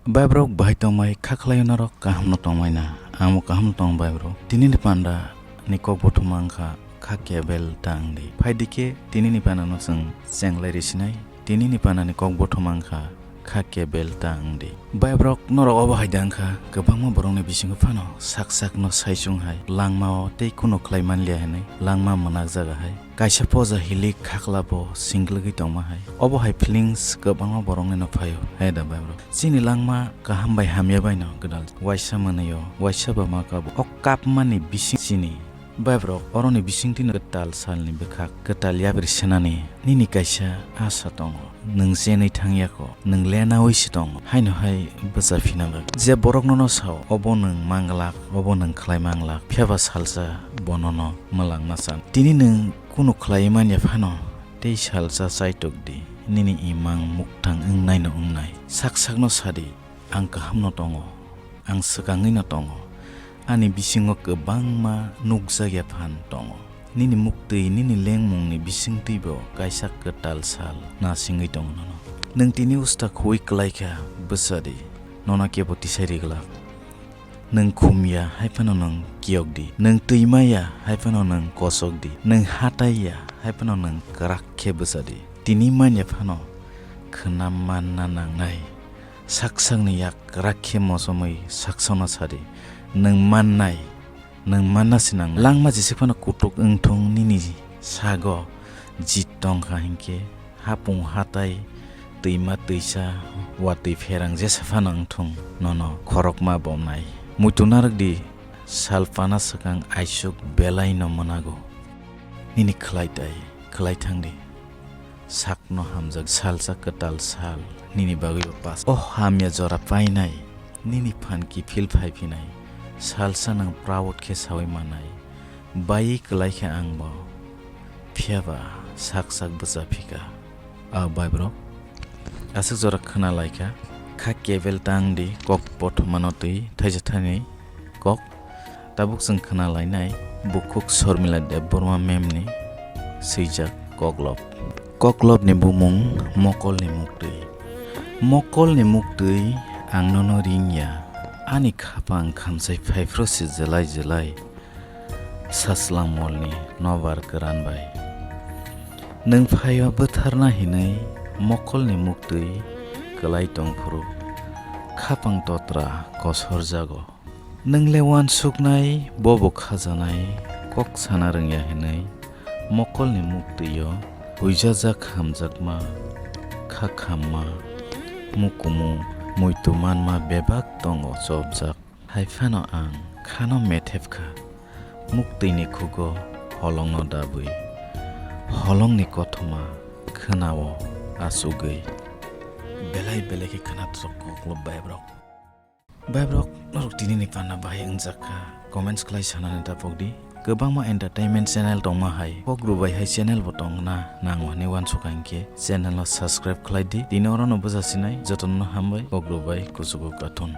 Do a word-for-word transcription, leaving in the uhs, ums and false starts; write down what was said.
Baibrok bahai tongmai kha khlaio norok kaham no tongmai na? Ang bo kaham no tong baibrok. Tini ni panda ni kok bothoma wngkha kha kebel ta wngdi. Phaidi khe tini ni panda no chwng chenglai risinai. Tini ni panda ni kok bothoma wngkha kha kebel ta wngdi. Baibrok norok obo hai da wngkha kwbangma borok ni bisingo phano sak sak no saichung hai langma o tei kuno khlai manliya hinwi langma mwnakjaga hai. Kaisa poja hilik khakla bo singlwgwi tongma hai. Obo hai feelings kwbangma borokni no phaio, he da bai bro? Chini langma kaham bai hamya bai no gwdal waisa manwi o, waisa ba ma kabo. O kapmani bising chini bai bro, oroni bisingtwi no kwtal salni bwkhak, kwtal yapri senani nini kaisa asa tongo. Nwng chenwi thangyakho, nwng lenawi se tongo, haino hai bwcha phina bagwi. Je borok nono sao, obo nwng manglak, obo nwng khlai manglak, phiyaba salsa bo nono mwlangna san. Tini nwng kunu khlaiwi manya phano, tei salsa chaitok di, nini imang mukthang wngnaino wngnai. Sak sakno sadi, ang kahamno tongo, ang swkangwino tongo, ani bisingo kwbangma nukjakya phan tongo. Nini muktwi, nini lengmungni bisingtwibo kaisa kwtal sal nasingwi tongo nono. Nwng tini usta khuwi kwlaikha, bwsadi, nono kebo tisai riglak. Nwng khumya, hai phano nwng kiyokdi. Nwng twi maya, hai phano nwng kosokdi. Nwng hataiya, hai phano nwng kwrak khe bwsadi. Tini manya phano khwnam manna nangnai. Sak sakni yak kwrak khe mosomwi sak sakno sadi. Nwng mannai, nwng manna se nangnai. Langma jesik phano kutuk wngthung nini sago jit tongkha hinkhe hapung hatai twima twisa watwi pherang jesa phano wngthung nono khorokma bomnai. Muitu narwkdi sal pana swkang aisuk belaino mwnago. Nini khlai tai khlai thangdi. Sakno hamjak salsa kwtal sal nini bagwibo pas. O hamya jora painai nini phan kiphil phai phinai. Salsa nwng proud khe sawi manai. Baiwi kwlai khe ang bo. Phiyaba sak sak bwcha phika. A bai bro. Aswk jora khna lai kha. Kha kebel tang di kok pothomano twi thaisa thani kok. Tabuk chwng khna lainai bukhuk Sormila Debbarma mem ni swijak koklop. Koklop ni bumung Mokol ni muktwi. Mokol ni muktwi ang nono ringya. Ani khapang khamsai phaiphru se jelai jelai. Saslang molni nobar kwran bai. Nwng phaio bwtharna hinwi mokolni muktwi kwlai tongphuru khapang totra kosorjago. Nwng le uansuknai bobo khajanai kok sana rwngya hinwi mokolni muktwio huijajak hamjakma, kha khamma, mukumu, muitu manma bebak tongo chopjak. Hai phano ang khano methep kha, muktwini khugo holongno dabwi, holongni kothoma khwnao achugwi. Belai belai khe khwnathok koklop baibrok. Baibrok, norok tinini panna bahai wngjak kha, comments khlai sanani daphok di. Kwbangma entertainment channel tongma hai, Kokgru bai hai channel bo tongna nango hinwi uansukha hinkhe channel no subscribe khlai di. Tini orono bwsa sinai, jotono hambai, Kokgru bai kuchugo kathun.